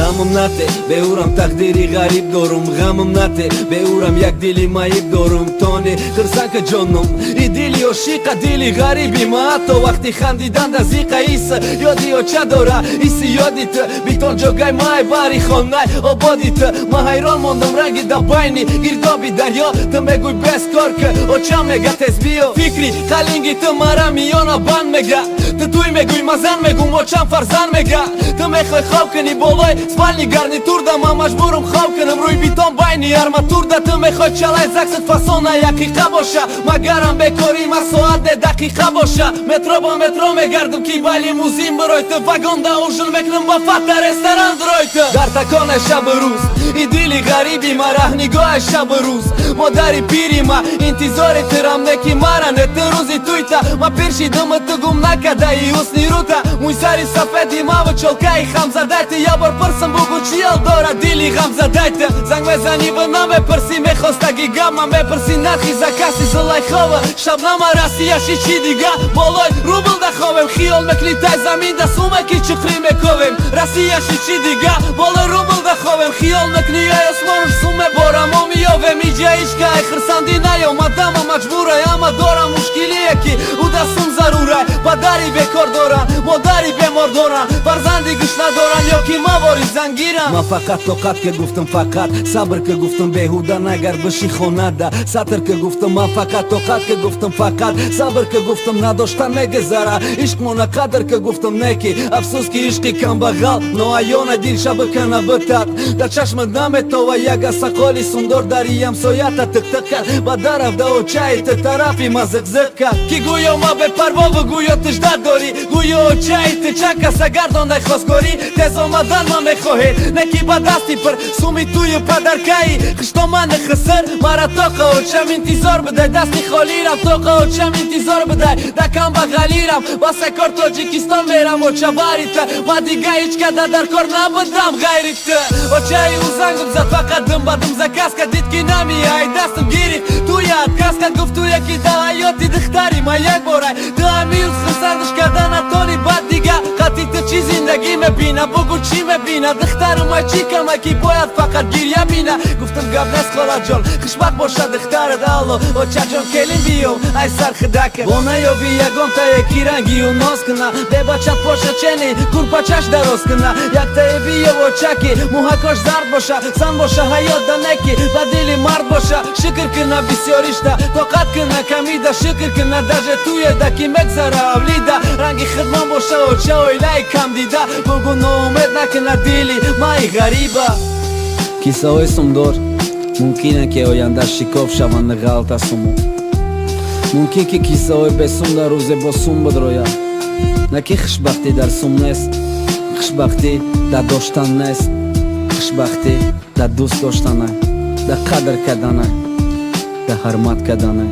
Ғамам нате, беурам тақдири ғариб дорум. Ғамам нате, беурам як дили маиб дорум. Тони хирсанка ҷоном, и дили ошиқа, дили ғариби ма ҳатто вақти хандидан да зиқа иса ёди оча дора, иси ёди ту битон ҷогай май бари хонай ободи ту. Ма ҳайрон мондам ранги да байни гирдоби дарё. Ту мегӯй бескор ки оча мега тез биё. Фикри қалинги ту мара миёна банд мега. Ту туй мегӯй, ма зан мегӯм, очам фарзанд мега. Ту мехоҳӣ хоб кунӣ болои спальни гарнитурда, ман маҷбурум хоб кунам рӯи битон байни арматурда. Ту мехоҳӣ чалай заксат фасона яқиқа боша, магарам бекорӣ ма соат не дақиқа боша. Метро ба метро мегардам, ки ба лимузин бирой ту, вагонда ужин мекунам, ба фата ресторан дурой ту. Дар таконе шабу рӯз и дили ғариби ма раҳнигоҳи шабу рӯз. Модари пири ма интизори тирам не ки мара не ту рӯзи туйта. Ма пир шидуму ту гум накадаи ҳусни рута, мӯйсари сафеди маву чолкаи хамзадай ту. Я бор пурсам, бугу, чӣ ҳол дорад дили ғамзадай ту? Занг мезанӣ ва намепурсӣ мехостаги гап, ман мепурсӣ нархи закаси Зулайхова, Шабнама Россияши чӣ дига. Болои рубл да ховем, хиёл мекунӣ тай замин да сумаки чуқрӣ мековем. Россияши чӣ дига, болои рубл да ховем, хиёл мекунӣ ай осмону сум меборам, мо меёвем. Иҷа ишка ай хирсандӣ наёмадама маҷбурай, ама дорам мушкилие ки уда сум зарурай. Падари бекор доранд, модари бемор доранд, фарзанди гӯш надоранд ё ки мавори зангирам. Ман фақат тоқат ка гуфтам, фақат сабр ка гуфтам, беҳуда нагард биши хонада сатр ка гуфтам. Ман фақат тоқат ка гуфтам, фақат сабр ка гуфтам, надоштан мегузара, ишқмона қадр ка гуфтам. Неки афсӯс, ки ишқи камбағал ноаёна дил шабакана битад, дар чашмат наметова. Яга сақоли сундор дари ҳамсоята тиқтиқ кард, ба дараф да очаи ту тарафи ма зиқзиқ кард, ки гӯё ма бепарвову гӯё тиждат дорӣ, гӯё очаи ту чанд каса гардондай хосгорӣ. Тез омадан ма мехоҳед, не ки ба дасти пир суми тую падаркаи хиштомани хисир. Мара тоқа очам интизор бидай, дасти холирам, тоқа очам интизор бидай, да камбағалирам. Басакор Тоҷикистон мерам, оча, бари ту ма дига ҳеҷ када дар кор набудам ғайри ту. Очаи ӯ зангум зад, фақат дум ба дум заказ кард, дид ки намеяй, дастам гирифт, туя отказ кард. Гуфт, туя ки да ҳаёти духтари ма як борай, ту ҳамирӯз хурсандаш карда натони, баъд дига қати ту чӣ зиндагӣ мебина, бугу, чӣ мебина? Духтару ма чӣ кама, ки бояд фақат гирья бина? Гуфтам, гап нест, холаҷон, хушбахт бошад духтарат. Алло, очаҷон, келин биё, ай сархидака бо наёби ягонтае ки рангию ноз куна, бебачат боша, чени курпачаш дароз куна. Яктае биё, очаки мӯҳакош зард боша, зан боша, ҳаёт да неки ба дили мард боша. Шукр куна бисёришта, тоқат куна камида, шукр куна даже туеда ки мегзара авлида. Ранги хидмон боша, оча, оилаи камдида, бугу, ноумед накуна дили маи ғариба. Кисаҳои сумдор мумкине ки оянда шикоф шаванд, ғалта суму. Мумкин ки кисаҳои бесум дар рӯзе бо сум бидрояд. На ки хушбахтӣ дар сум нест, хушбахтӣ дар доштан нест, хушбахтӣ дар дӯст доштана, дар қадр кардана, дар ҳурмат кардана.